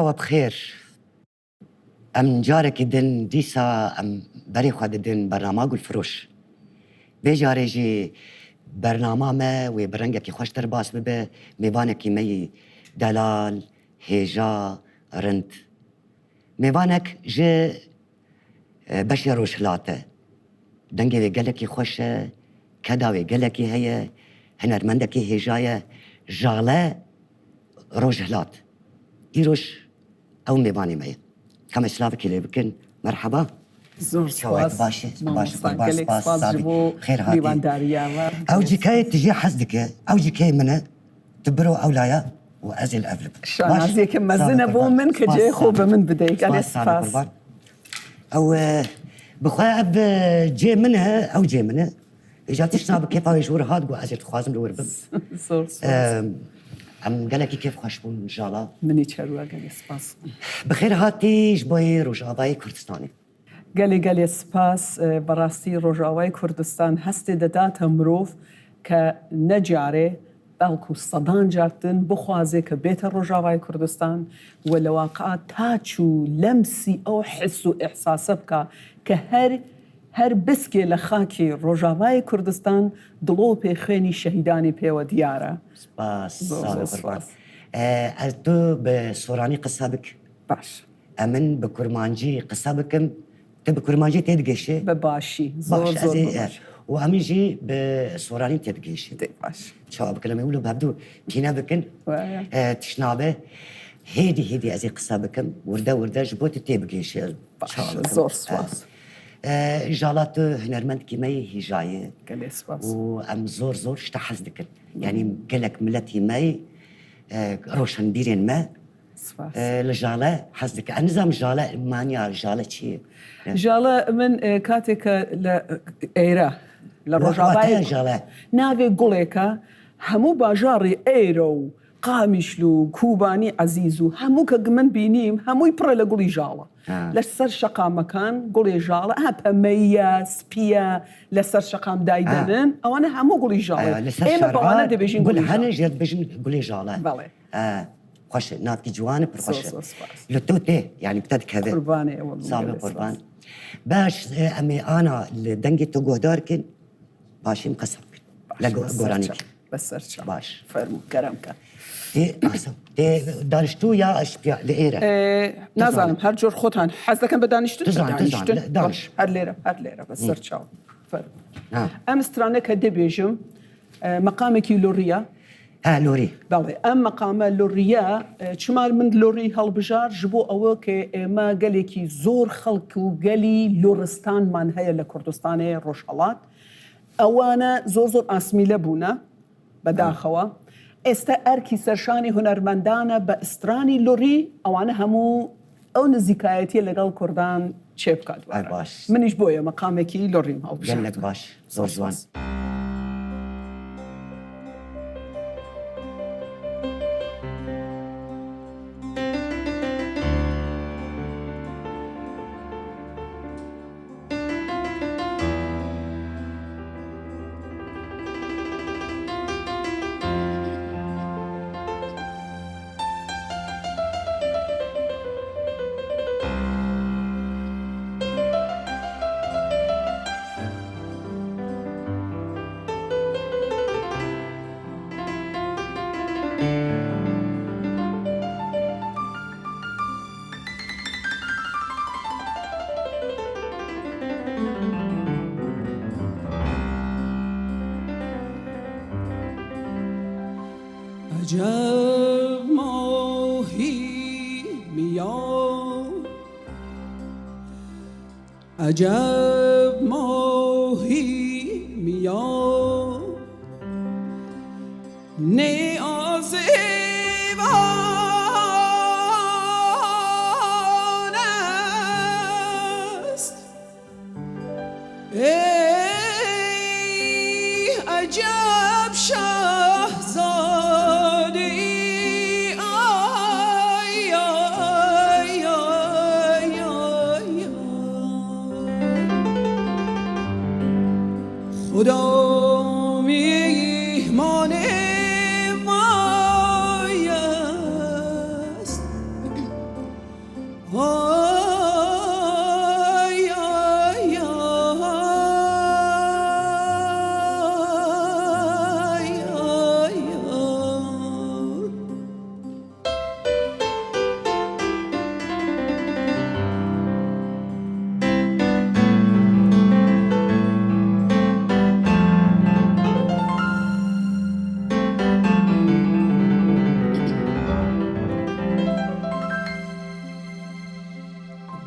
Mala we bi xêr. Em carekî din dîsa em berê xwe didin bernama Gulfiroş. Vê carê jî bernama me wê bi rengekî xweş derbas bibe, mêvanekî me yî delal, hêja, rind. Mêvanek ji beşê Rojhilat e. Dengê wê gelekî xweş e, keda wê gelekî heye, hunermendekî hêja ye. Jale Rojhilat. Îroj ew mêvanê me ye. Ka me silavekê lê bikin. Merheba. Zor spas. Baş e. Mamosta gelek spas ji bo mêvandariya we. Ew cîkeyê tu jê hez dike, ew cîkeyê min e. Tu biro ewlaya û ez ê li ev li bim. Şanaziyeke mezin e bo min ke cihê xwe bi min bideyî. Gelek spas. Ew bi xwe ev cihê min e, ew cihê min e. Îcar tişta bi kêfa wê ji wir hat got ez ê dixwazim li wir bim. Zor spas. Em gelekî kêf xweş bûn jala. Min ê çerwa gelê spas. Bi xêr hatî ji bo yê Rojavayê Kurdistanê. Gelê gelê spas. Bi rastî Rojavayê Kurdistan hestê didate mirov ke ne carê belku sedan car din bixwaze ke bête Rojavayê Kurdistan we li waqa ta çû lemsî ew his û îhsase bika ke her Her biskê li xakê Rojavayê Kurdistan dilopê xwênî şehîdanê pêwe diyar e. Spas, sal û qurban. Ez tu bi soranî qisa bik. Baş. E min bi kurmancî qisa bikim. Tu bi kurmancî tê digihişî? Bi başî. Zor zor bi başî. Û em jî bi soranî tê digihişî. Tê baş. Çawa bikin em ê wilo bi hevdu tîne bikin. Tişt nabe. Hêdî hêdî ez ê qisa bikim. Wirde wirde ji bo tu tê bigihişî. Baş. Zor spas. Jala tu hunermendkî me yî hîja yî. Gelê spas. Û em zor zor ji te hez dikin. Yanî gelek miletî me yî roşenbîrên me li jale hez dikin. Ez nizam jale maniya jale çi ye? Jale min katêke li Êre li Rojavayê jale. Navê gulêke hemû bajarê Êre û Qamîşlû, Kobanî Ezîz û hemû ke min bînîm hemûyî pirre li gulî jala. Li ser şeqamekan gulê jala ha pemeyî ye, spî ye, li ser şeqam daydenin ewane hemû gulî jala ye. Ême bi wane dibêjin gulî jala. Gul hene jê dibêjin gulê jala. Belê. Xweş e, navkî ciwan e pir xweş e. Li to tê yanî bi te dikeve. Qurbanê ewe. Sax be qurban. Baş em ê ana li dengê to guhdar kin paşê em qisa bikin. Li goranî kin. بە سەر چاو. باش. فەرموو کەرەم کە. تێ ئاسم تێ دانیشتوو یا ئەشپیا لە ئێرە؟ نازانم هەر جۆر خۆتان حەز دەکەن بە دانیشتن؟ دزان دزان دانش. هەر لێرە هەر لێرە بە سەر چاو. فەرموو. ئەم سترانە کە دەبێژم مەقامێکی لوڕیە. ها لۆری. بەڵێ ئەم مەقامە لوڕیە چما من لوڕی هەڵبژار ji بۆ ئەوە کە ئێمە گەلێکی زۆر خەڵک و گەلی لوڕستانمان هەیە لە کوردستانێ ڕۆژهەڵات ئەوانە زۆر زۆر ئاسمیلە بوونە بەداخەوە ئێستا ئەرکی سەرشانی هونەرمەندانە بە ئسترانی لوڕی ئەوانە هەموو ئەو نزیکایەتیە لەگەڵ کوردان چێ بکات باش منیش بۆیە مەقامێکی لوڕیم هەڵبژارد. گەلەک باش زۆر جوان. عجب ماهی میان عجب ماهی میان نیاز ایوان است ای عجب شاهزاده ای آی آی آی آی خدا میهمان مای است. ئای ئای ئای ئای ئای.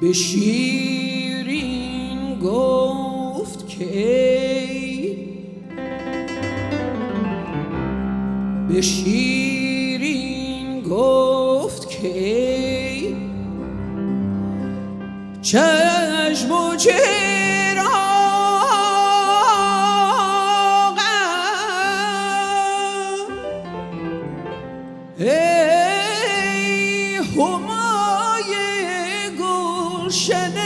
به شیرین گفت که ای به شیرین گفت که ای چشم و چراغم ای همای گلشن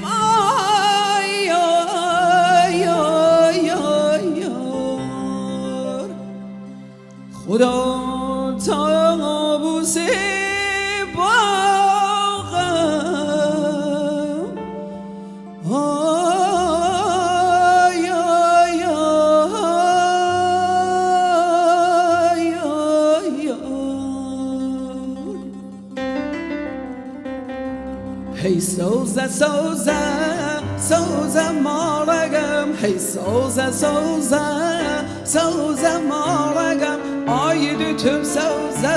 مای آی آی آی خدا طاووس باغم آی آی آی آی آی. هەی سەوزە سەوزە سەوزە ماڵەگەم هەی سەوزە سەوزە سەوزە ماڵەگەم ئای دوتم سەوزە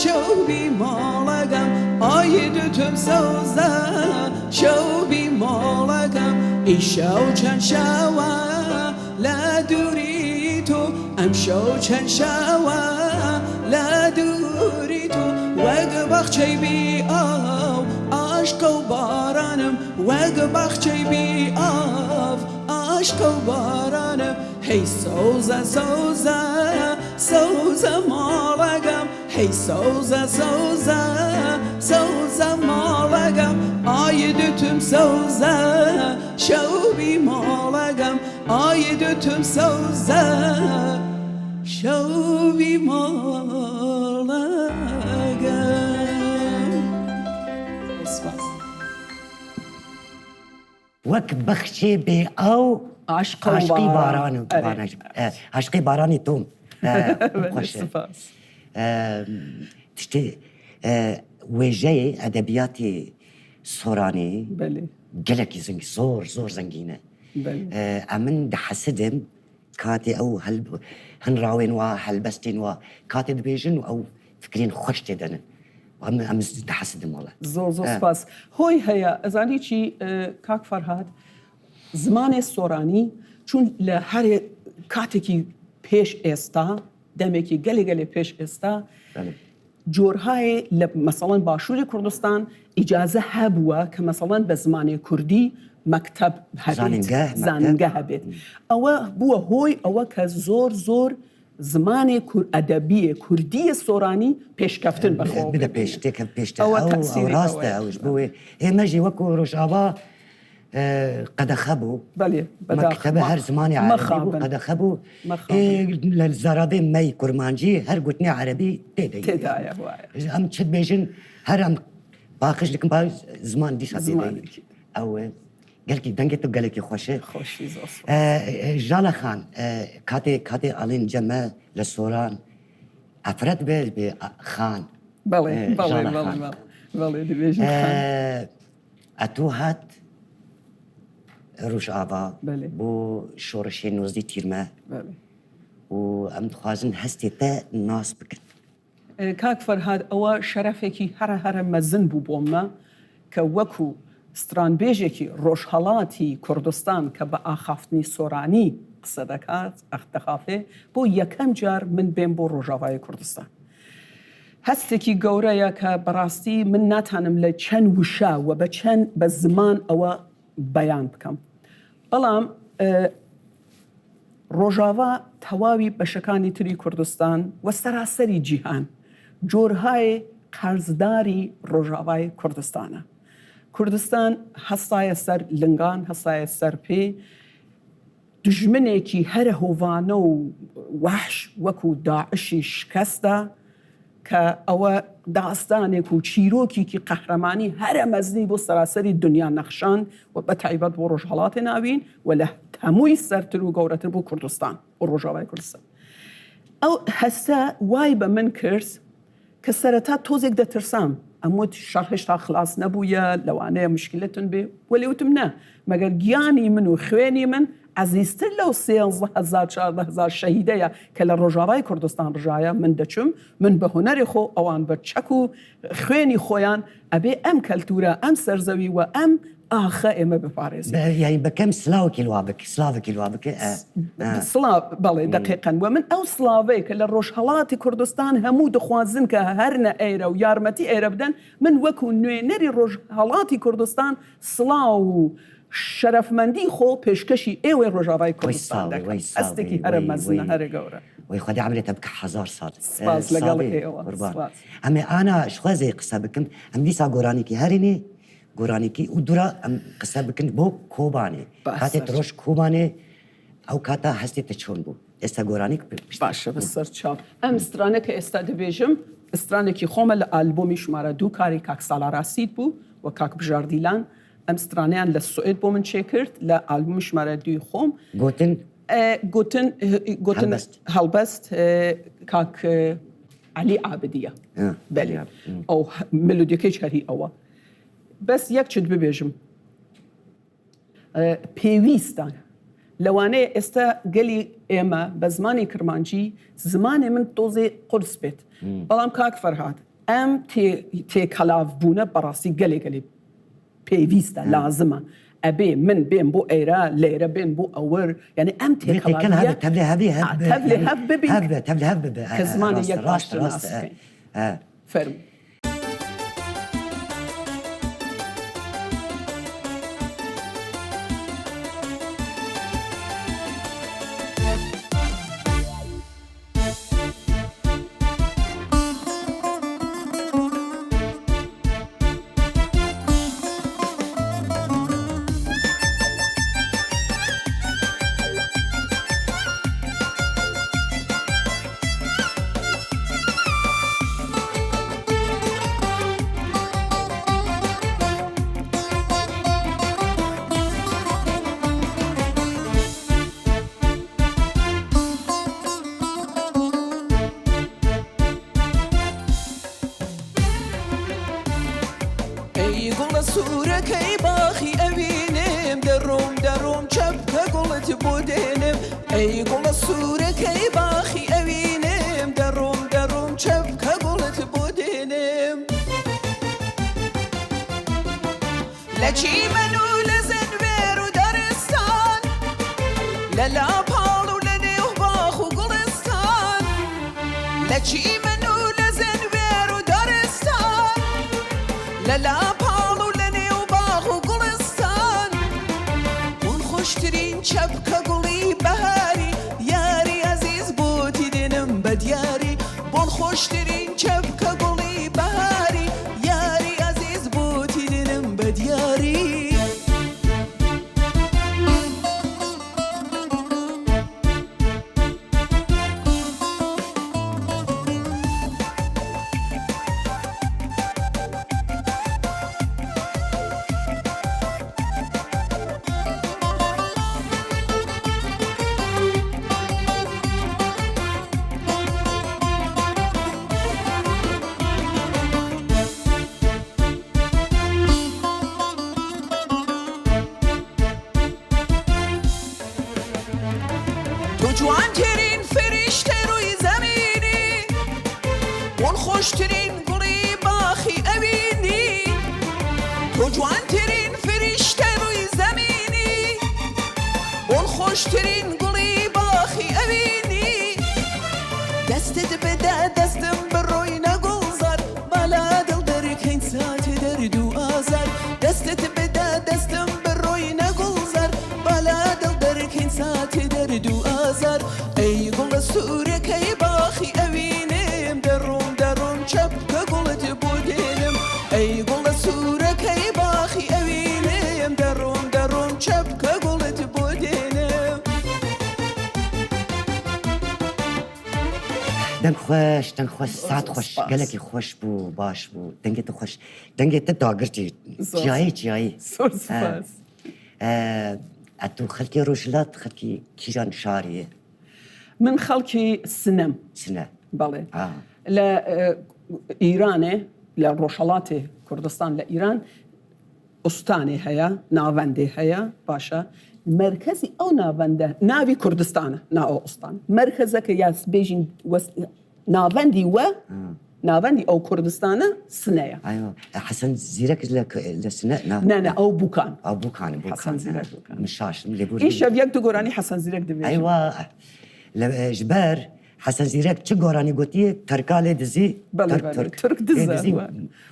شەوبی ماڵەگەم ئای دوتم سەوزە شەوبی ماڵەگەم ئیشەو چەند شەوە لە دووری تۆ ئەمشەو چەند شەوە لە دووری تۆ وەک باخچەی بی ئاو عاشقە و بارانم وەک باخچەی بی ئاو عاشقە و بارانم هەی سەوزە سەوزە سەوزە ماڵەگەم هەی سەوزە سەوزە سەوزە ماڵەگەم ئای دوتم سەوزە شەوبی ماڵەگەم ئای دوتم سەوزە شەوبی ماڵەگەم. سپاس. وەک بەخچێ بێ ئاو عاشقە و عاشقی باران. باران و ئەرێ. باران. عاشقی بارانی تۆم. بەلێ، خۆشە. سپاس. تشتێ وێژەیە ئەدەبیاتی سۆرانی بەلێ. gelekî zeng zor zor zengîn e. بەلێ. ئەمن دەحەسدم کاتێ ئەو هەن ڕاوێن وا هەلبەستین وا کاتێ دەبێژن و ئەو فکرین خۆش تێدەنن. ئەم ئەم دەحەسدم وەڵا. زۆر زۆر سپاس. هۆی هەیە ئەزانی چی کاک فەرهاد زمانێ سۆرانی چون لە هەر کاتێکی پێش ئێستا دەمێکی گەلێ گەلێ پێش ئێستا بەڵێ. جۆرهای لە مەسەڵەن باشووری کوردستان ئیجازە هەبووە کە مەسەڵەن بە زمانی کوردی مەکتەب هەبێت، زانینگە، مەکتەب. زانینگە هەبێت. ئەوە بووە هۆی ئەوە کە زۆر زۆر زمانی ئەدەبیە کوردیە سۆرانی پێشکەفتن بەخۆ بدە پێش تێکە پێشتر. ئەوە ئەو تەئسیری ڕاستە، ئەوەیە. ئەوش بووێ. ئێمەژی وەکو ڕۆژاوا قەدەخە بوو. بەلێ، بەداخ. مەکتەبە هەر زمانی عەرەبی بوو، مەخابن. قەدەخە بوو. مەخابن. لە زەرابێ مەی کورمانجی هەر گوتنی عەرەبی تێدایە. تێدایە، وایە. ئەم چت بێژن هەر ئەم باقیش دکم با زمان دیسا تێدایە. زمانێکی. ئەو گەلکی دەنگێت و گەلێکی خۆشە. خۆشی زۆر سوپاس. ژاڵە خان، کاتێ کاتێ ئەڵێن جەمە لە سۆران ئەفرەت بێ بێ خان. بەڵێ، بەڵێ، ژاڵە بەڵێ، خان. بەڵێ، بەڵێ، دەبێژن خان. ئەتۆ هات ڕۆژاوا بەلێ. بۆ شۆڕشی نۆزدی تیرمە بەلێ. و ئەم دخوازن هەستێ تە ناس بکەن. کاک فەرهاد، ئەوە شەرەفێکی هەرە هەرە مەزن بوو بۆمە کە وەکو سترانبێژێکی ڕۆژهەڵاتی کوردستان کە بە ئاخافتنی سۆرانی قسە دەکات، دەخافێ، بۆ یەکەم جار من بێم بۆ ڕۆژاوای کوردستان. هەستێکی گەورەیە کە بەڕاستی من ناتانم لە چەند وشە و بە چەند بە زمان ئەوە بەیان بکەم. بەڵام ڕۆژاوا تەواوی بەشەکانی تری کوردستان و سەراسەری جیهان جۆرهای قەرزداری ڕۆژاوای کوردستانە. کوردستان هەستایە سەر لنگان، هەستایە سەر پێ، دژمنێکی هەرە هۆڤانە و وەحش وەکو داعشی شکەستە. کە ئەوە داستانێک و چیرۆکیکی قەهرەمانی هەرە مەزنی بۆ سەراسەری دنیا نەخشاند و بە تایبەت بۆ ڕۆژهەڵاتی ناوین و لە هەمووی سەرتر و گەورەتر بۆ کوردستان و ڕۆژاوای کوردستان. ئەو هەستە وای بە من کرد کە سەرەتا تۆزێک دەترسام، ئەموت شەڕ هێشتا خلاس نەبوویە، لەوانەیە مشکلەتن بێ، وەلێ وتم نا، مەگەر گیانی من و خوێنی من عەزیزتر لەو 13 هەزار 14 هەزار شەهیدەیە کە لە ڕۆژاوای کوردستان ڕژایە، من دەچم، من بە هونەری خۆ، ئەوان بە چەک و خوێنی خۆیان، ئەبێ ئەم کەلتورە، ئەم سەرزەوی و ئەم ئاخە ئێمە بپارێزین. یانی بە کەم سلاوکی لوا بک، سلاڤکی لوا بک، ئە. سڵاو، بەڵێ دەقیقەن. وە من ئەو سڵاڤەی کە لە ڕۆژهەڵاتی کوردستان هەموو دخوازن کە هەرنە ئێرە و یارمەتی ئێرە بدەن، من وەکوو نوێنەری ڕۆژهەڵاتی کوردستان سڵاو و شەرەفمەندی خۆ پێشکەشی ئێوەی ڕۆژاڤای وەی کوردستان ساڵی دەکەم. وەی ساڵی هەستێکی هەرە وەی مەزنە، وەی هەرە گەورە. وەی خودا عەمرێ تە بکە هەزار ساڵ. سپاس لەگەڵ ساڵی ئێوە. قوربان. سپاس. ئەمێ ئانا شخوازێ قسە بکم ئەم دیسا گۆرانیکی هەرینێ گۆرانیکی و دورا ئەم قسە بکن بۆ کۆبانێ کاتێ بەسەر ترۆش کۆبانێ ئەو کاتە هەستێ تە چۆن بوو ئێستا گۆرانیک پشت باشە بەسەر چاو. ئەم سترانە کە ئێستا دەبێژم سترانێکی خۆمە لە ئالبۆمی ژمارە دوو کاری کاک سالار ئاسید بوو و کاک بژار دیلان ئەم سترانەیان لە سوئێد بۆ من چێ کرد لە ئالبومی ژمارە دووی خۆم. گۆتن؟ گۆتن گۆتن هەڵبەست. هەڵبەست کاک عەلی عابدیە. بەلێ ئەو ملودیەکەیش هەر هی ئەوە. بەس یەک چت ببێژم پێویستە لەوانەیە ئێستا گەلی ئێمە بە زمانی کرمانجی زمانی من تۆزێ قورس بێت بەڵام کاک فەرهاد ئەم تێکەلاو بوونە بەڕاستی گەلێ گەلێ پێویستە لازمە ئەبێ من بێم بۆ ئێرە لێرە بێن بۆ ئەور یعنی ئەم تێکەڵاویە تەڤلێ هەڤ ببین کە زمانی یەک باشتر ناس بکەین. فەرموو. ئەی گوڵە سوورەکەی باخی ئەوینم دەڕۆم دەڕۆم چەپکە گوڵت بۆ دێنم ئەی گوڵە سوورەکەی باخی ئەوینم دەڕۆم دەڕۆم چەپکە گوڵت بۆ دێنم لە چیمەن و لە زەنوێر و دارستان لە لاپاڵ و لە نێو باخ و گوڵستان لە چیمەن و لە زەنوێر و دارستان لە لاپاڵ و لە نێو باخ و گوڵستان بوون خۆشترین چەپکە گوڵی بەهاری یاری ئەزیز بۆتی دێنم بە دیاری بۆن خۆشترین چەپکە گوڵی بەهاری یاری ئەزیز بۆتی دێنم بە دیاری. تۆ جوانترین فریشتەی ڕووی زەمینی، بۆن خۆشترین گوڵی باخی ئەوینی. تۆ جوانترین فریشتەی ڕووی زەمینی، بۆن خۆشترین گوڵی باخی ئەوینی. دەستت بدە دەستم بڕۆینە گوڵزار، با لە دڵ دەرکەین ساتێ دەرد و ئازار. دەستت بدە دەستم بڕۆینە گوڵزار، با لە دڵ دەرکەین ساتێ دەرد و ئازار. ئەی گوڵە سوورەکەی باخی ئەوینم، دەڕۆم دەڕۆم چەپکە گوڵت بۆ دێنم. ئەی گوڵە سوورەکەی باخی ئەوینم، دەڕۆم دەڕۆم چەپکە گوڵت بۆ دێنم. دەنگ خۆش دەنگ خۆش زۆر سات زۆر خۆش سپاس. گەلێکی خۆش بوو باش بوو دەنگێ تە خۆش دەنگێ تە داگرتی زۆر چیایی چیایی زۆر سپاس. ئەتوو خەلکی ڕۆژهەلات خەلکی کیژان شاریە؟ من خەڵکی سنەم. سنە. بەڵێ. لە ئیرانێ لە ڕۆژهەڵاتی کوردستان لە ئیران ئوستانێ هەیە ناوەندێ هەیە باشە مەرکەزی ئەو ناوەندە ناوی کوردستانە نا ئەو ئوستان مەرکەزەکە یا بێژین ناوەندی وە ناوەندی ئەو کوردستانە سنەیە. ئایوە حەسەن زیرەک لە لە سنە نا نا نا ئەو بوکان. ئەو بوکان بوکان حەسەن زیرەک بوکان. من شاشم لێ بوردم. ئیشەڤ یەک دوو گۆرانی حەسەن زیرەک دبێژم. ئەیوە لە ژبەر حەسەن زیرەک چ گۆرانی گۆتیە تەرکا لێ دزی بەڵێ تەرک بەڵێ تورک تورک لێ دزە دزی وە.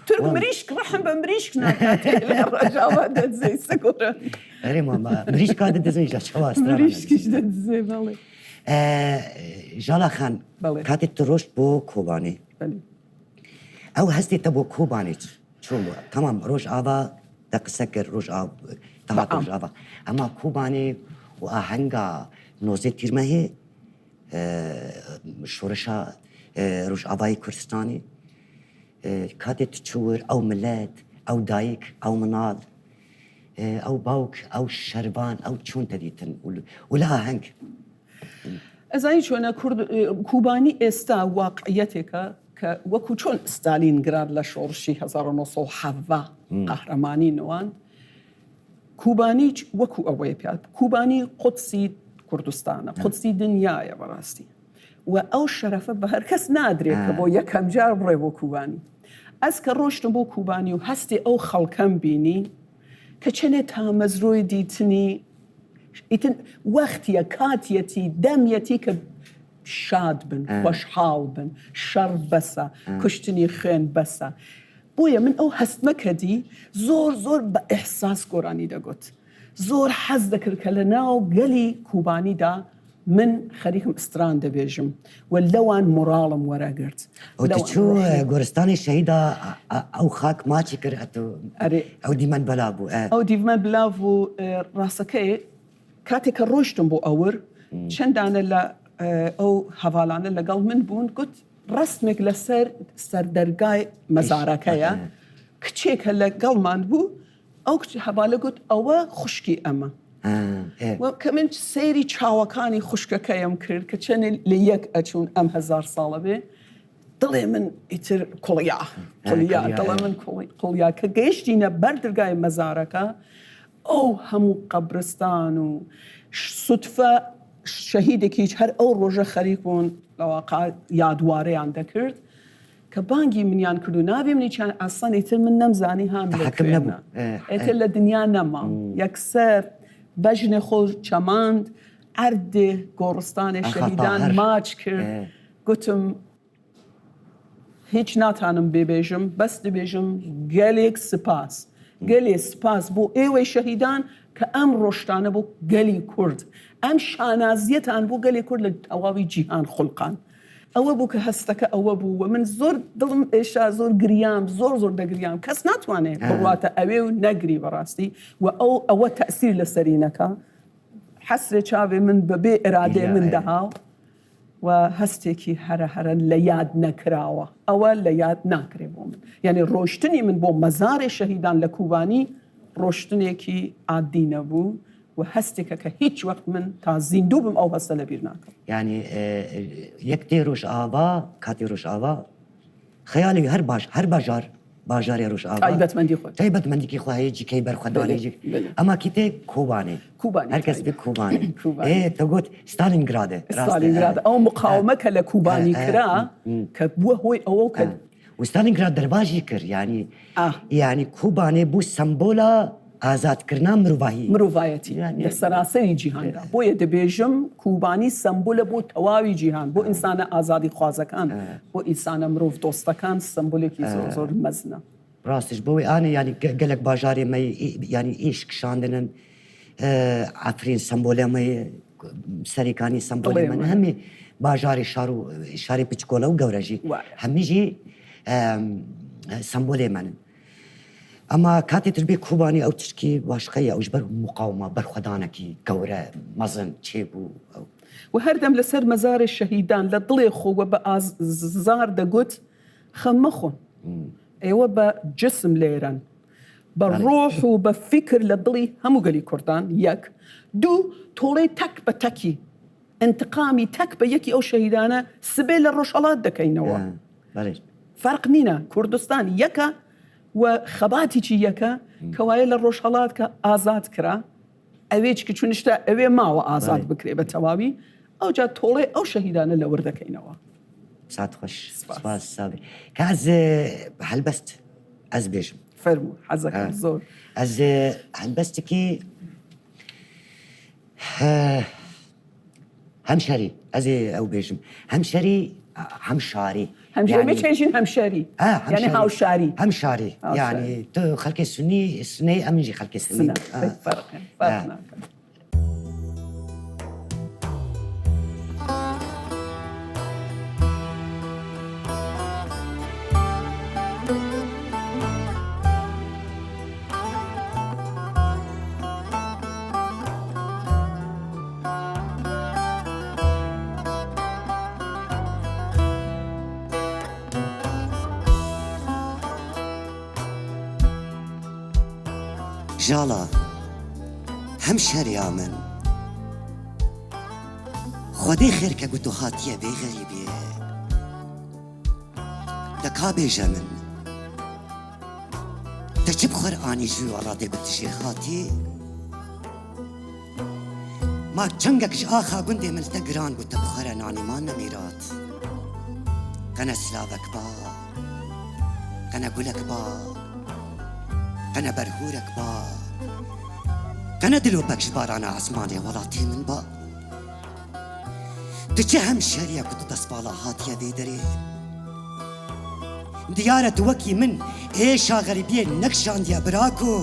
تورک مریشک ڕەحم بە مریشک ناکاتێ لە ڕۆژاوا دەدزێ سە گۆرانی. ئەرێ ماما مریشکا ددزن ژە چەوا سترانە مریشکیش دەدزێ بەڵێ. ژالا خان بەڵێ. کاتێک تۆ ڕۆشت بۆ کۆبانێ بەلی. ئەو هەستی تە بۆ کۆبانێ چۆن بوو؟ تەمام ڕۆژئاڤا تە قسە کرد ڕۆژئاڤ تە هات بەعام. ڕۆژئاڤا ئەما کۆبانێ و ئاهەنگا 19 تیرمەهێ شۆڕشا ڕۆژئاڤای کوردستانی کاتێ تو چوور ئەو ملەت ئەو دایک ئەو مناڵ ئەو باوک ئەو شەرڤان ئەو چۆن تەدیتن و لە ئاهەنگ؟ ئەزانی چۆنە کورد کوبانی ئێستا واقعیەتێکە کە وەکو چۆن ستالینگراد لە شۆڕشی 1917 قەهرەمانی نواند کوبانیچ وەکو ئەوەیە پیات کوبانی قودسی کوردستانە قودسی دنیایە بەڕاستی و ئەو شەرەفە بە هەر کەس نادرێت کە بۆ یەکەم جار بڕێ بۆ کوبانی. ئەز کە ڕۆشتم بۆ کوبانی و هەستی ئەو خەڵکەم بینی کە چەنێ تامەزرۆی دیتنی ئیتر وەختیە کاتیەتی دەمیەتی کە شاد بن خۆشحاڵ بن شەڕ بەسە کوشتنی خوێن بەسە بۆیە من ئەو هەستمە کە دی زۆر زۆر بە ئیحساس گۆرانی دەگوت. زۆر حەز دەکرد کە لە ناو گەلی کوبانیدا من خەریکم ستران دەبێژم و لەوان موراڵم وەرەگرت. ئەو تو چوو گۆرستانی شەهیدا ئەو خاک ماچی کرد ئەتو ئەرێ ئەو دیمەن بەلا بوو. ئەو دیمەن بلاو بوو ڕاستەکەی کاتێک کە ڕۆیشتم بۆ ئەور چەند دانە لە ئەو هەڤالانە لەگەڵ من بوون گوت ڕەسمێک لەسەر سەردەرگای مەزارەکەیە کچێکە لەگەڵمان بوو ئەو کچ هەڤالە گوت ئەوە خوشکی ئەمە. و کە من سەیری چاوەکانی خوشکەکەیم کرد کە چەنێ لە یەک ئەچوون ئەم هەزار ساڵە بێ دڵێ من ئیتر کوڵیا کوڵیا دڵێ من کوڵیا کە گەیشتینە بەر درگای مەزارەکە ئەو هەموو قەبرستان و سوتفە شەهیدێکیش هەر ئەو ڕۆژە خەریک بوون لەواقع یادوارەیان دەکرد کە بانگی منیان کرد و ناوی منیچیان ئەسڵەن ئیتر من نەمزانی هام لە تەحەکم کوێ نەبوو. نا ئیتر لە دنیا نەمام یەکسەر بەژنێ خۆ چەماند عەردێ گۆڕستانێ ئاخا شەهیدان تاهر. ماچ کرد گوتم هیچ ناتانم ببێژم بەس دبێژم گەلێک سپاس گەلێ سپاس بۆ ئێوەی شەهیدان کە ئەم ڕۆشتانە بۆ گەلی کورد ئەم شانازیەتان بۆ گەلی کورد لە تەواوی جیهان خولقان ئەوە بوو کە هەستەکە ئەوە بوو و من زۆر دڵم ئێشا زۆر گریام زۆر زۆر دەگریام کەس ناتوانێت بڕواتە ئەوێ و نەگری بەڕاستی و ئەو ئەوە تەسیر لەسەری نەکا حەسرێ چاوێ من بەبێ ئێرادەی من دەهاو و هەستێکی هەرە هەرە لە یاد نەکراوە ئەوە لە یاد ناکرێ بۆ من یعنی ڕۆشتنی من بۆ مەزارێ شەهیدان لە کوبانی ڕۆشتنێکی عادی نەبوو و هەستێکە کە هیچ وەخت من تا زیندوو بم ئەو هەستە لەبیر ناکەم. یانی یەک تێ ڕۆژئاڤا کاتی ڕۆژئاڤا خەیالی هەر باش هەر باژار باژارێ ڕۆژئاڤا تایبەتمەندی خۆی تایبەتمەندیکی خۆ هەیە جیکەی بەرخوەدانێ بەلێ جیک بەلێ ئەما کی تێ کۆبانێ کوبانی هەر کەس تایبەت بێ کۆبانێ کوبانی ئێ تە گوت ستالینگرادێ ڕاستە ستالینگراد ئەو مقاومە کە لە کوبانی کرا کە بووە هۆی ئەوە کە و ستالینگراد دەربازی کرد یانی ئا. یانی کوبانێ بوو سەمبۆلا ئازادکردنا مرۆڤاهی. مرۆڤایەتی لە سەراسەری جیهاندا بۆیە دەبێژم کوبانی سەمبولە بۆ تەواوی جیهان بۆ ئینسانە ئازادیخوازەکان بۆ ئینسانە مرۆڤ دۆستەکان سەمبولێکی زۆر زۆر مەزنە. ڕاستیش بۆی ئانێ یانی گەلەک باژارێ مەی یانی ئیش کشاندنن عەفرین سەمبۆلە مەی سەرێکانی سەمبۆلە من هەمی باژاری شار و شاری پچکۆلە و گەورەژی هەمیژی سەمبۆلێ منن ئەما کاتێ تر بێ کوبانی ئەو تشکی باشقەیە ئەوش بەر مقاومە بەرخوەدانەکی گەورە مەزن چێ بوو ئەو. و هەردەم لەسەر مەزارێ شەهیدان لە دڵێ خۆ وە بە ئازار دەگوت خەم مەخۆن ئێوە بە جسم لێرەن بە ڕۆح و بە فیکر لە دڵی هەموو گەلی کوردان یەک دوو تۆڵەی تەک بە تەکی ئینتقامی تەک بە یەکی ئەو شەهیدانە سبێ لە ڕۆژهەڵات دەکەینەوە فەرق نینە کوردستان یەکە و خەباتیی یەکە کەوایە لە ڕۆژهەڵات کە ئازاد کرا ئەوێ چکە چون شتا ئەوێ ماوە ئازاد بکرێ بە تەواوی ئەوجا تۆڵەی ئەو شەهیدانە لەور دەکەینەوە. سات خوش سپاس سابی کە ئەز هەلبەست ئەز بێژم. فەرموو حەزەکەم زۆر. ئەز هەلبەستێکی هەمشەری ئەزێ ئەو بێژم هەمشەری هەمشاری هەمشەری هەمشەری یعنی هاوشاری هەمشاری یعنی تو خەلکی سنی سنەی ئەمنجی خەلکی سنی ژاڵە هەمشەریا من خودێ خێرکە گوت و هاتیە بێ غەریبیێ دەکا بێژە من تە چ بخوەر ئانی ژوی وەڵاتێ گوت ژێ هاتی ما چنگەک ژ ئاخا گوندێ من تە گران گوت تە بخوەرە نانی ما نەمیرات قەنە سلاڤەک با قەنە گولەک با قەنە بەرهورەک با قەنە دلۆپەک ژ بارانە ئاسمانێ وەڵاتێ من با Tu çi hemşeriye ku tu destvala hatiye vê derê? Diyar e tu wekî min êşa xerîbiyê nekişandiye birako.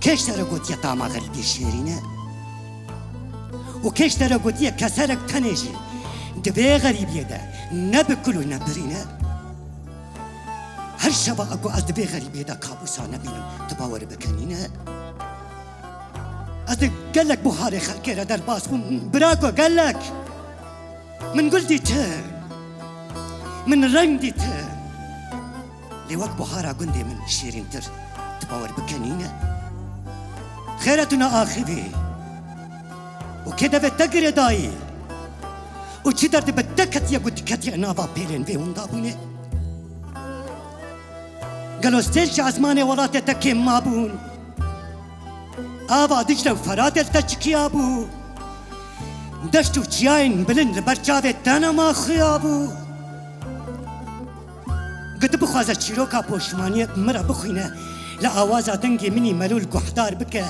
Kê ji te re gotiye tama xerîbiyê şêrîn e? Û kê ji te re gotiye keserek tenê jî di vê xerîbiyê de ne bi kul û ne birîn e? Her şeva ku ez di vê xerîbiyê de kabûsa nebînim tu bawer bike nîne? Ez di gelek buharê xelkê re derbas bûm birako gelek. Min gul dîtin, min reng dîtin. Lê wek buhara gundê min şêrîntir tu bawer bike nîne. Xêr e tu neaxivî û kê devê te girêdayî û çi derdê bi te ketiye ku tu ketiye nava pêlên vê windabûnê. Gelo stêrk ji ezmanê welatê te kêm mabûn? Ava Dicle û Feratê li te çikiyabû? Deşt û çiyayên bilind li ber çavê te nema xuyabû? Ku tu bixwaze çîroka poşmaniyê bi min re bixwîne, li awaza dengê min î melûl guhdar bike,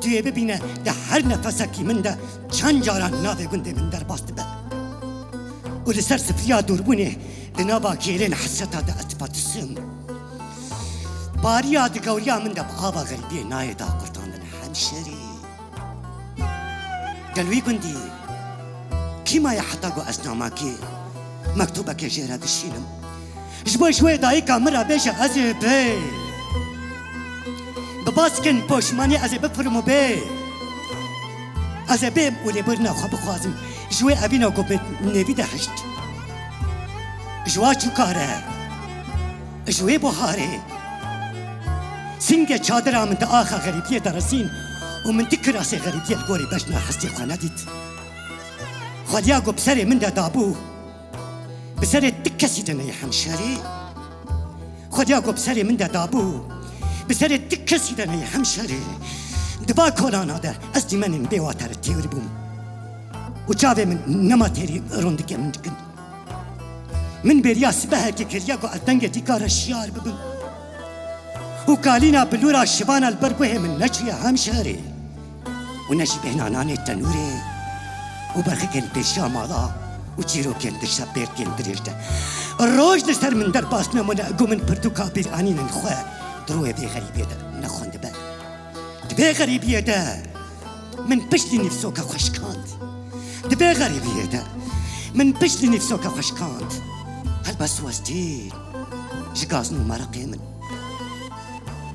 tu yê bibîne di her nefesekî min de çend caran navê gundê min derbas dibe û li ser sifriya dûrbûnê Di nava kêlên hesreta de ez difetisim. Bariya di gewriya min de bi ava xerîbiyê nayê daqurtandin hemşerî. Gel wî gundî kî maye heta ku ez namakê mektûbekê jê re dişînim. Ji bo ji wê dayika min re bêje ez ê bê. Bi baskên poşmanî ez ê bifirim û bê. Ez ê bêm û lêbirina xwe bixwazim ji wê evîna ku bi nêvî de hişt. Ji wa çûkare, ji wê buharê. Singê çadira min di axa xerîbiyê de resîn û min ti kirasê xerîbiyê li gorî bejna hestê xwe nedît. Xweliya ku bi serê min de dabû, bi serê ti kesî de neyê hemşerî. Xweliya ku bi serê min de dabû, bi serê ti kesî de neyê hemşerî. Di va kolana de ez dîmenên bê wate re têr bûm û çavê min nema têrî rondikê min dikin. Min bêriya sibehekê kiriye ku ez dengê dîka re şiyar bibim û kalîna bilûra şivana li ber guhê min neçûye hemşerê û ne jî bêhna nanê tenûrê û berxikên pêşiya mala û çîrokên di şepêrkên dirêj de roj li ser min derbas nemûne ku min pirtûka bîranînên xwe di royê vê xerîbiyê de nexwendibe. Di vê xerîbiyê de Min pişt li nîvsoka xwe şikand. Di vê xerîbiyê de min pişt li nîvsoka xwe şikand. Helbest westîn ji gazin û mereqê min.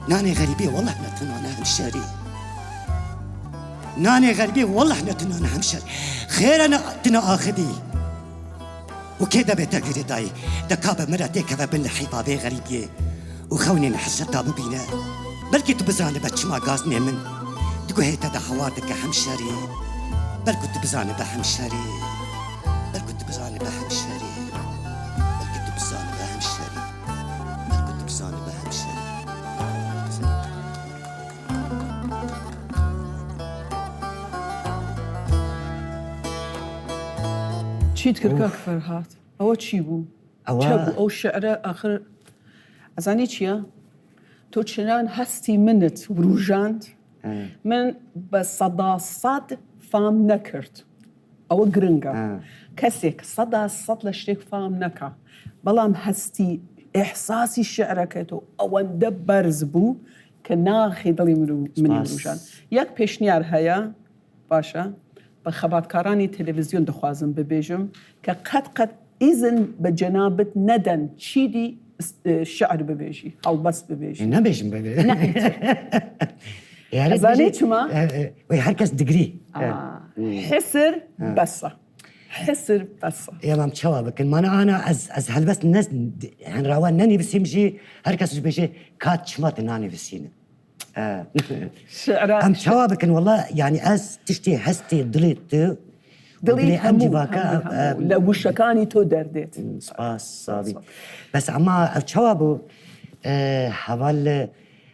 Nanê xerîbiyê weleh ne tu nane hemşerî. نانێ غەربی وەڵڵەه نە تنانە هەمشەر خێرە نە تنە ئاخڤی و کێ دەبێتە گرێدایی دەکا بە مرە تێکەڤە بن لە حیفاڤێ غەریبیێ و خەونێن حەسرەتا ببینە بەلکی تو بزانبە چما گازنێ من دگوهێ تە دە هەوار دکە هەمشەری بەلکو تو بزانبە هەمشەری بەلکو تو بزانبە هەمشەری بەلکی تو بزانبە هەمشەری بەلکو تو بزانبە هەمشەری. چیت کرد کاک فەرهاد؟ ئەوە چی بوو؟ ئەوە چە بوو ئەو شعرە ئاخر ئەزانی چییە؟ تۆ چنان هەستی منت وروژاند من بە 100% فام نەکرد ئەوە گرنگە کەسێک 100% لە شتێک فام نەکا بەڵام هەستی ئیحساسی شعرەکەی تۆ ئەوەندە بەرز بوو کە ناخی دڵی منی وروژاند. یەک پێشنیار هەیە باشە بە خەباتکارانی تەلەڤزیۆن دەخوازم ببێژم کە قەت قەت ئیزن بە جەنابت نەدەن چیدی شعر ببێژی هەڵبەست ببێژی. نابێژم بەێ. نا ئیتر. ئەزانی چما؟ وەی هەر کەس دگری. حسر بەسە. حسر بەسە. ئێمام چەوا بکن مانا ئانا ئەز ئەز هەلبەست نەز هەنراوە نەنیڤسیم ژی هەر کەسش بێژێ کات چما تە نانیڤسینە. شعرە ئەم چەوا بکن وەڵا یعنی ئەز تشتێ هەستێ دڵێ ت دڵی ئەم جڤاکە لە وشەکانی تۆ دەردێت. سپاس ساڵی بەس ئەما ئەو چەوا بوو هەڤال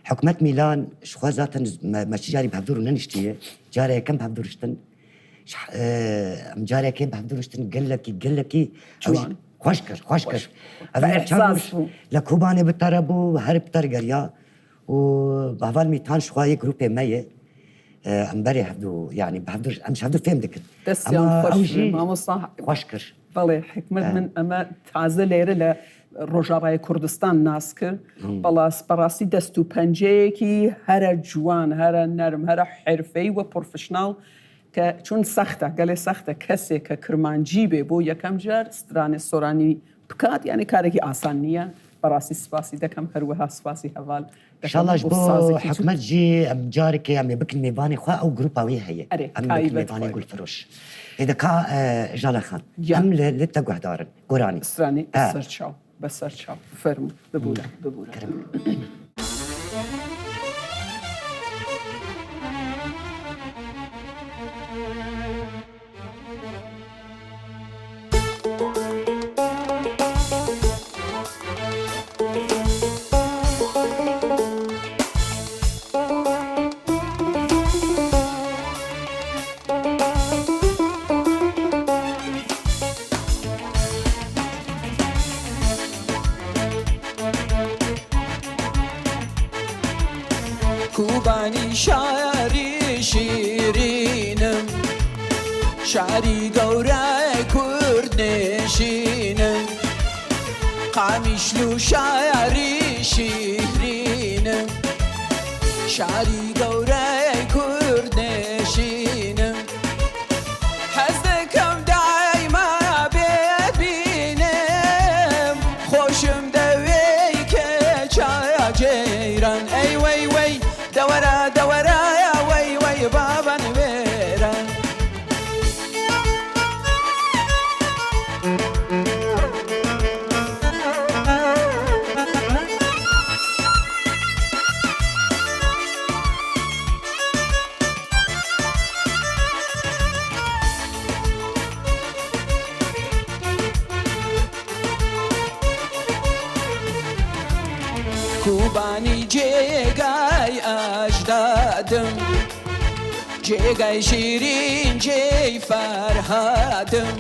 حکومەت میلان شخوا زاتن مەچی جاری بهەڤدور نەنیشتیە جارە یەکەم بهەڤدورشتن ئەم جارێکێ بهەڤدورشتن گەلەکی گەلەکی جوان خوش کرد خوش کرد لە کوبانێ بتەرە بوو هەر بتەر گەریا و هەڤال میتان شخوا یە گروپێ مەیە ئەم بەرێ هەڤدو یعنی بهەڤدور ئەم هەڤدو فێم دکرد دەستیان خۆش مامۆستا خوش کرد بەڵێ حکمت من ئەمە تازە لێرە لە ڕۆژاوای کوردستان ناس کرد بەڵاس بەڕاستی دەست و پەنجەیەکی هەرە جوان هەرە نەرم هەرە حرفەی و professional کە چون سەختە گەلێ سەختە کەسێک کە کرمانجی بێ بۆ یەکەم جار سترانێ سۆرانی بکات یانی کارێکی ئاسان نییە بەڕاستی سپاسی دەکەم هەروەها سپاسی هەڤال دەکەم شاڵاش بۆ بۆ سازێکی جوان. حکومەت ژی ئەم جارێکێ ئەمێ بکن مێڤانێ خوا ئەو گروپا وێ هەیە ئەرێ ئەم بکن تایبەت مێڤانێ خۆی. گولفرۆش ئێ دەکا ژاڵە خان گیان. ئەم لە لە تە گوهدارن گۆرانی سترانی ئا. بەسەر چاو بەسەر چاو فەرموو ببورە ببورە. کەرم. کوبانی شاری شیرینم شاری گەورەی کوردنشینم قامیشلو شاری شیرینم شاری گەورەی کوردنشینم حەز دەکەم دایما بێت بینم خۆشم دەوێی کە چایا جەیران ئەی وەی وەی دەوەرە دەوەرە وەی وەی بابەن وێران. کوبانی جێگای ئەژدادم جێگای شیرین جێی فەرهادم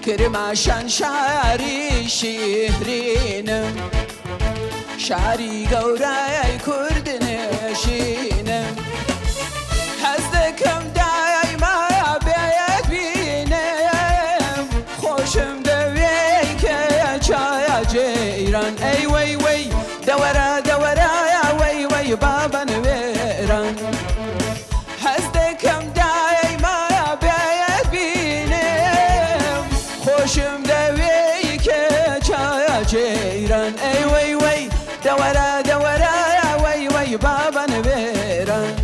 کرماشان شاری شیرینم شاری گەورەی کوردنشینم حەز دەکەم دایما بێت بینم خۆشم دەوێی کە چایا جەیران ئەی وەی وەی دەوەرە دەوەرە وەی وەی بابەن وێران حەز دەکەم دایما بێت بینم خۆشم دەوێی کە چایا جەیران ئەی وەی وەی دەوەرە دەوەرە وەی وەی بابەن وێران.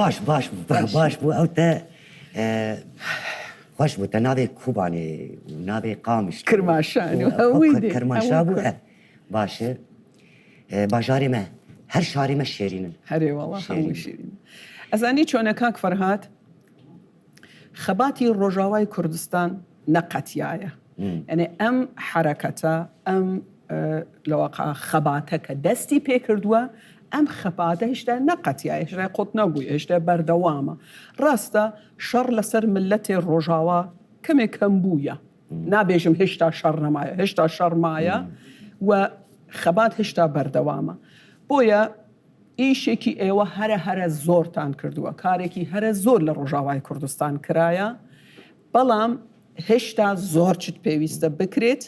باش باش بوو باش بوو ئەو تە خۆش بوو تە ناوێ کوبانێ و ناوێ قامیش کرماشان و هەمووی دێ کرماشا بوو باشە باژارێ مە هەر شارێ مە شێرینن. هەرێ وەڵا هەمووی شیرینە. ئەزانی چۆنە کاک فەرهاد خەباتی ڕۆژاوای کوردستان نەقەتیایە یعنی ئەم حەرەکەتە ئەم لەواقع خەباتە کە دەستی پێکردووە ئەم خەباتە هێشتا نەقەتیایە هێشتا قوت نەبووی هێشتا بەردەوامە ڕاستە شەڕ لەسەر ملەتێ ڕۆژاوا کەمێک کەم بوویە نابێژم هێشتا شەڕ نەمایە هێشتا شەڕ مایە و خەبات هێشتا بەردەوامە بۆیە ئیشێکی ئێوە هەرە هەرە زۆرتان کردووە کارێکی هەرە زۆر لە ڕۆژاوای کوردستان کرایە بەڵام هێشتا زۆر چت پێویستە بکرێت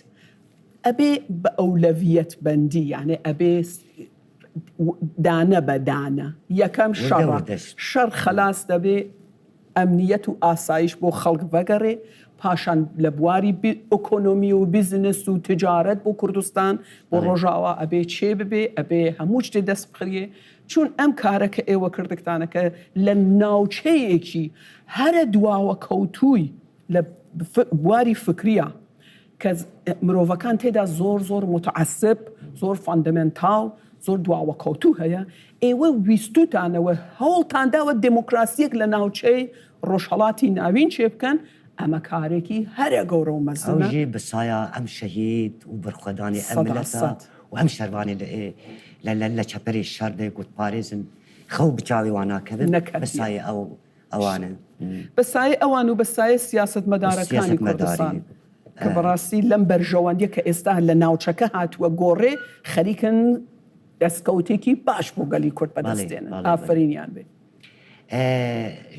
ئەبێ بە ئەولەویەت بەندی یانێ ئەبێ دانە بە دانە یەکەم شەڕ شەڕ خەلاس دەبێ ئەمنیەت و ئاسایش بۆ خەڵک ڤەگەڕێ، پاشان لە بواری ئۆکۆنۆمی و بیزنس و تجارەت بۆ کوردستان بۆ ڕۆژاوا ئەبێ چێ ببێ، ئەبێ هەموو شتێ دەست بخریێ، چون ئەم کارە کە ئێوە کردگتانە کە لە ناوچەیەکی هەرە دواوەکەوتووی لە بواری فکریە کە مرۆڤەکان تێدا زۆر زۆر موتەعەسب، زۆر فاندەمێنتاڵ، زۆر دواوەکەوتوو هەیە، ئێوە ویستووتانە و هەوڵتان داوە دێموکراسییەک لە ناوچەی ڕۆژهەڵاتی ناوین چێ بکەن، ئەمە کارێکی هەرە گەورە و مەزنە. ئەو ژی bi saya em şehîd û berxwedanê em mileta û em şervanê li çeperê şer de ku diparêzin xew bi çavê wan nakevin bi sayê ew ئەوانن. بە سایەی ئەوان و بە سایەی سیاسەتمەدارەکانی کوردستان کە بەڕاستی لەم بەرژەوەندیە کە ئێستا لە ناوچەکە هاتووە گۆڕێ خەریکن دەستکەوتێکی باش بۆ گەلی کورد بەدەست دێنن. ئافەرینیان بێ.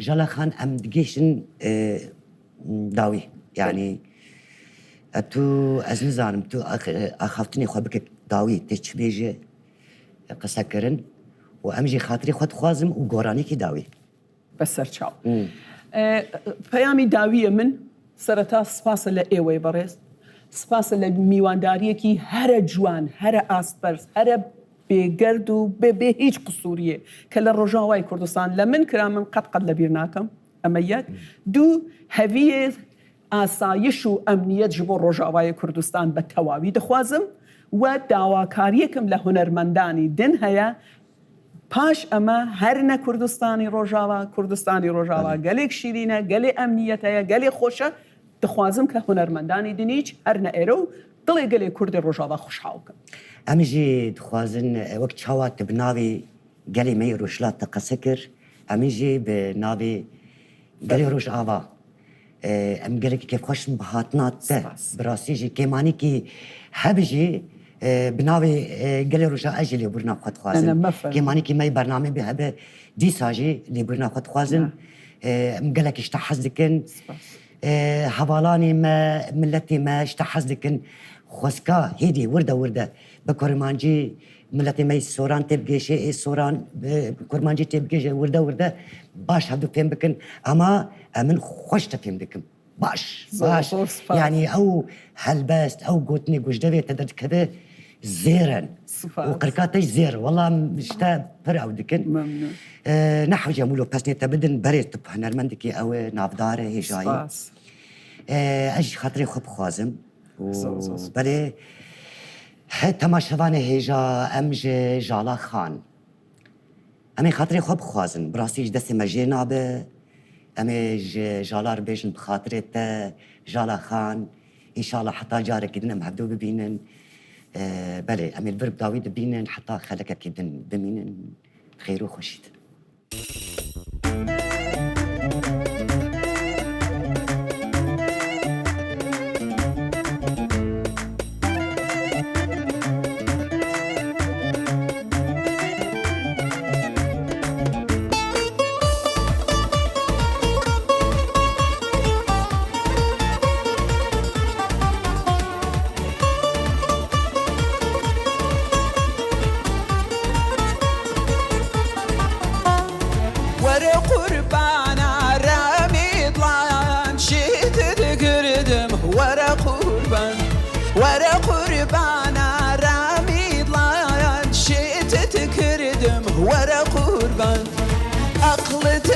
ژەلا خان ئەم دگەیشتن داوی یعنی ئەتو ئەز نزانم تو ئاخافتنی خۆ بکە داوی تێ چ بێژێ قسەکردن و ئەم ژی خاتری خۆت خوازم و گۆرانێکی داوی. بەسەرچاو. پەیامی داویە من سەرەتا سپاسە لە ئێوەی بەڕێز، سپاسە لە میواندارییەکی هەرە جوان، هەرە ئاست بەرز، هەرە بێگەرد و بێ بێ هیچ قسوورییە کە لە ڕۆژاوای کوردستان لە من کرا من قەت قەت لەبیر ناکەم. ئەمە یەک. دوو، هەڤیێ ئاسایش و ئەمنیەت ژ بۆ ڕۆژاوای کوردستان بە تەواوی دخوازم و داواکارییەکم لە هونەرمەندانی دن هەیە پاش ئەمە هەر نە کوردستانی ڕۆژاوا، کوردستانی ڕۆژاوا گەلێک شیرینە، گەلێ ئەمنیەت هەیە، گەلێ خۆشە، دخوازم کە هونەرمەندانی دنیچ هەر نە ئێرە و دڵێ گەلێ کوردێ ڕۆژاوا خوشحاڵ کەن. ئەم ژی دخوازن وەک چاوا ت bi navê gelê me yê Rojhilat te qese kir, em jî bi navê gelê Rojava Em gelekî kêfxweş in bi hatina te. Bi rastî jî kêmanîkî hebe jî bi navê gelê roja ez jî lêbûrina xwe dixwazim. Kêmanîkî me yê bernameyê bê hebe dîsa jî lêbûrina xwe dixwazim. Em gelekî ji te hez dikin. Hevalanê me, miletê me ji te hez dikin. Xwezka hêdî wirde wirde bi kurmancî Miletê me yê Soran tê bigihêje, ê Soran bi kurmancî tê bigihêje wirde wirde baş hevdu fêm bikin ema em min xweş te fêm dikim. Baş, baş. Yanî ew helbest, ew gotinê ku ji devê te derdikeve zêr in. Û qirka te jî zêr. Wela em ji te pir ew dikin. Ne hewce em wilo pesnê te bidin berê tu hunermendekî ew e navdar e hêjayî. Ez jî xatirê xwe bixwazim. Û belê Temaşevanê hêja em ji Jala Xan. Em ê xatirê xwe bixwazin. Bi rastî ji destê me jê nabe. Em ê ji Jala re bêjin bi xatirê te Jala Xan. Înşallah heta carekî din em hevdu bibînin. Belê em ê li vir bi dawî dibînin heta xelekekî din bimînin. Xêr û xweşî din. وەرە قوربانە ڕامی دڵان شێتت کردم وەرە قوربان وەرە قوربانە ڕامی دڵان شێتت کردم وەرە قوربان ئەقڵت.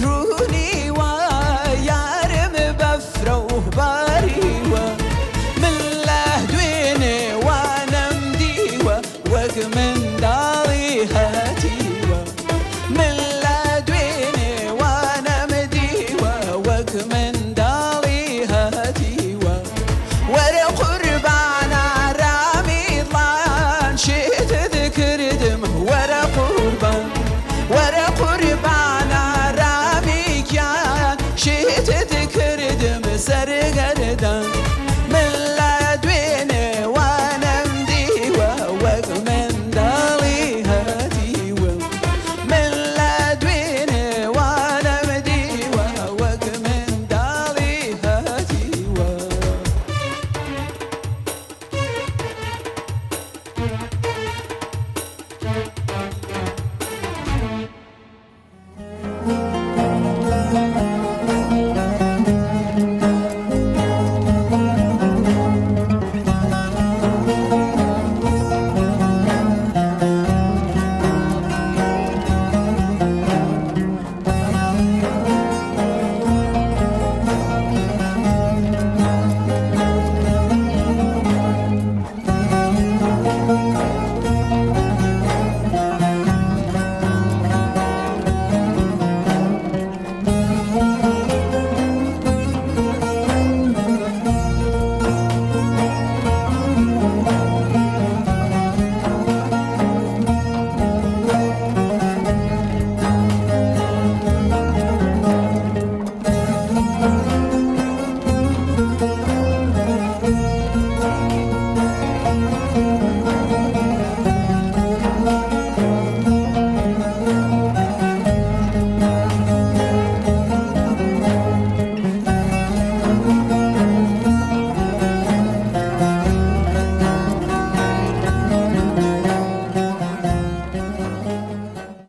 روی.